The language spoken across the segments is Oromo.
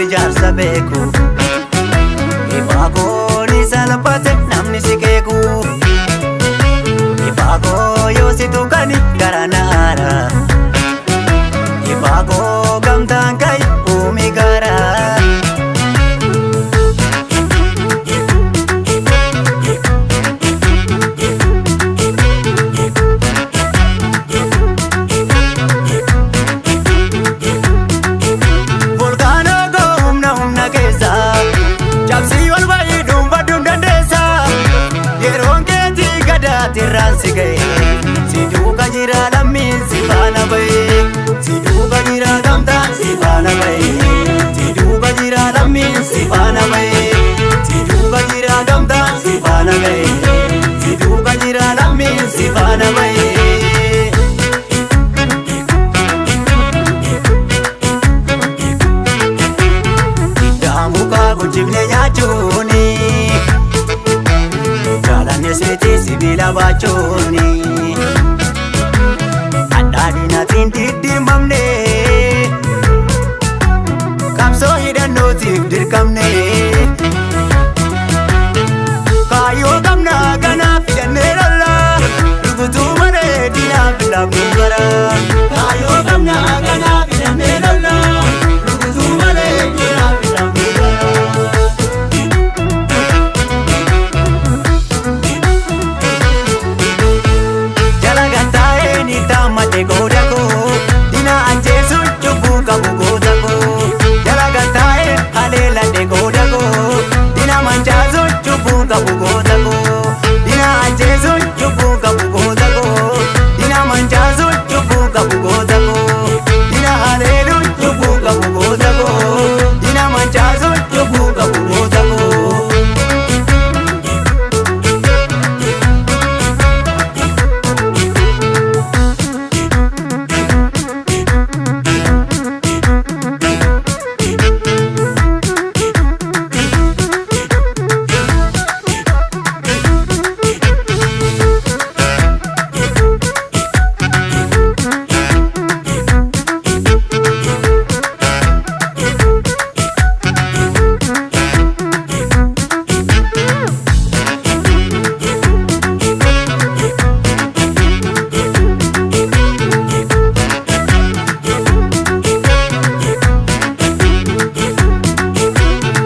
Wal ijaarsa beeku. Ifaakoo ni salphate namni si keeku. Ifaakoo yoo si tuqani gara naara. Ifaakoo gamtaan ka'i uumi gara. Volkaanoo koo humna humna keessa. Cabsii ol ba'ii dhuunfadhu hin dandeessa. Yeroon keetii gadaatirraan si ga'e. Si duuka jira lammiin si faana ba'e. Si duuka jira gamtaan si faana ba'e. Si duuka jira lammiin si faana ba'e. Si duuka jira gamtaan si faana ba'e. Si duuka jira lammiin si faana ba'e. Daamukaa guddifne nyaachuuni. Jaalanne seetii sibiila baachuuni. Adhaadhinaatiin diddiimamne. Qabsoo hidhannootiif dirqamne. Kaayyoo qabnaa kanaaf hidhannee lolla. Rukutuu malee diinaaf laafnu gara. Kaayyoo qabnaa kanaaf hidhannee lolla. Rukutuu malee diinaaf laafnu gara. Jala gattaa'ee ni taammadhe gooda koo. Dina ajjeesuun cubbuu qabu goota koo. Jala gattaa'ee haleeladhe gooda koo. Dina mancaasuun cubbuu qabu goota koo. Dina ajjeesuun cubbuu qabu goota koo. Dina mancaasuun cubbuu qabu goota koo. Dina haleeluun cubbuu qabu goota koo. Dina mancaasuun cubbuu qabu goota koo.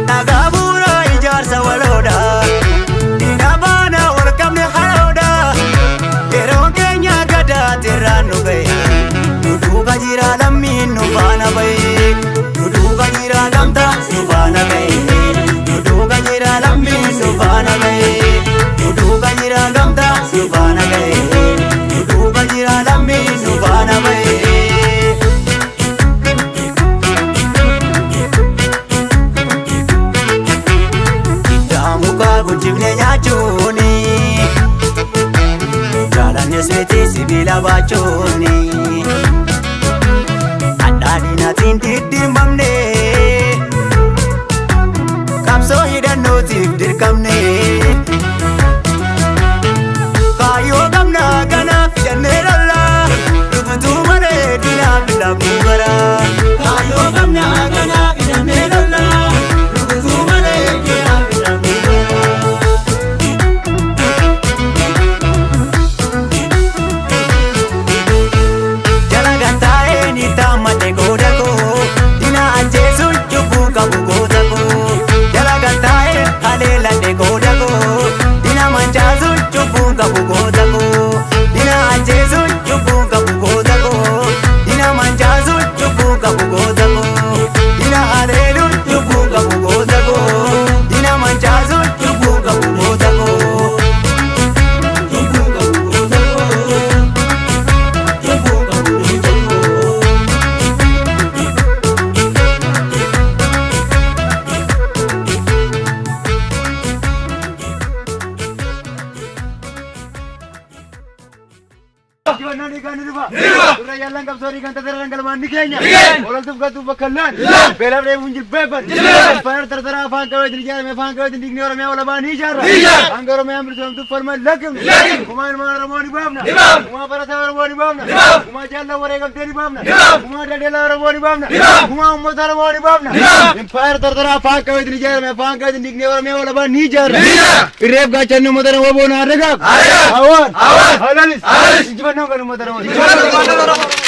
Dhagaa bu'uuraa ijaarsa waloodha. Diina baana wal qabne haroodha. Yeroon keenya gadaatirraan nu ga'e. Nu duuka jira lammiin nu faana ba'e. Nu duuka jira gamtaan nu faana ga'e. Nu duuka jira lammiin nu faana ba'e. Nu duuka jira gamtaan nu faana ga'e. Nu duuka jira lammiin nu faana ba'e. Daamukaa guddifne nyaachuuni. Jaalanne seetii sibiila baachuuni. Adhaadhinaatiin diddiimamne. Qabsoo hidhannootiif dirqamne. Kaayyoo qabnaa kanaaf hidhannee lolla. Rukutuu malee diinaaf laafnu gara. Kaayyoo qabnaa kanaaf hidhannee lolla. Rukutuu malee diinaaf laafnu gara. Jala gattaa'ee ni taammadhe gooda koo. Dina ajjeesuun cubbuu qabu goota koo. Jala gattaa'ee haleeladhe gooda koo. Injifannoo dhiigaan ni dhufa. Durra jaallan qabsoo dhiigaan tattara galmaan ni keenya. Ololtuuf galtuuf bakka hin laannu. Beelaaf dheebuun jilbeeffannu. Impaayera tartaraa afaan qabeetiin ijaarame afaan qabeetiin diignee Oromiyaa walabaa ni ijaarra. Hanga Oromiyaan bilisoomtuuf falma hin lakkifnu. Gumaa ilmaan Oromoo ni baafna. Gumaa barataa Oromoo ni baafna. Gumaa jaallan wareegamtee ni baafna. Gumaa daldalaa Oromoo ni baafna. Gumaa uummata Oromoo ni baafna. Impaayera tartaraa afaan qabeetiin ijaarame afaan qabeetiin diignee Oromiyaa walabaa ni ijaarra. Irreef gaachanni uummata Oromoo boona haa dagaagu. Hawaan. Halalis. Injifannoon kan uummata Oromoo.